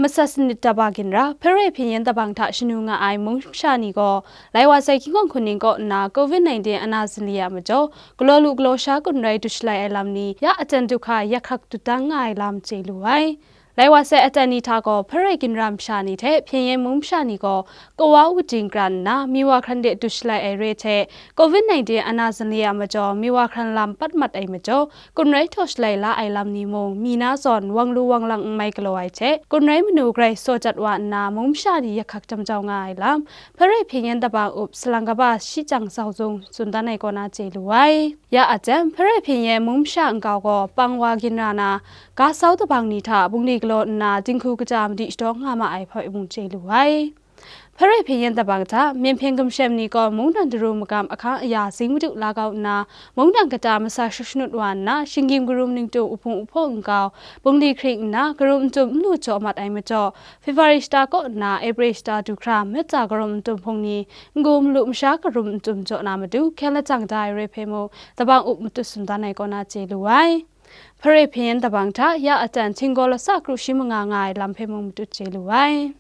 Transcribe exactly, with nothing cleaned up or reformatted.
Masat sanit taba ginra, Hpare Hpyen Yen Dabang hta shanu nga ai mung masha ni gaw, lai wa sai hkying hkawng hkun ning kaw nna Covid nineteen ana zinli a majaw, galaw lu galaw sha kun rai du shalai ai lam ni, ya aten du hka yak hkak dut dang nga ai lam chye lu ai. Lai wa sai aten ni hta gaw, Hpare ginra masha ni hte Hpyen Yen mung masha ni gaw, kawa wuting kran nna, mi wa hkran de du shalai ai re hte, Covid nineteen ana zinli a majaw, mi wa hkran lam pat mat ai majaw, kun rai htaw shalai la ai lam ni mung, mi na zawn wang lu wang lang n mai galaw ai hte, kun rai manu grai saw jat wa nna, mung masha ni yak hkak jam jau nga ai lam, Hpare Hpyen Yen Dabang up salang kaba shi chyang zau zung tsun dan ai kaw na chye lu ai. Ya aten, Hpare Hpyen Yen mung masha nkau gaw, pang wa ginra na, ga sau dabang ni hta bungli galaw nna, dinghku kaja madi shadaw nga ma ai hpe mung chye lu ai. Hpare Hpyen Yen Dabang hta, Myen Hpyen Gumshem ni gaw mungdan daru magam ahkang aya zing madu la kau nna, mungdan kata masa shut shanut wa nna, shinggyim karum ningtu uhpung uhpaw nkau, bungli hkring nna, karum ntum n lu jaw mat ai majaw, February shata kaw nna April shata du hkra, myit tsa karum ntum hpung ni, n-gu malu masha karum ntum jaw na matu, hkyen lajang da ai re hpe mung, dabang up matut tsun dan ai kaw na chye lu ai. Hpare Hpyen Yen Dabang hta, ya aten htinggaw lasa kru shi manga nga ai lam hpe mung matut chye lu ai.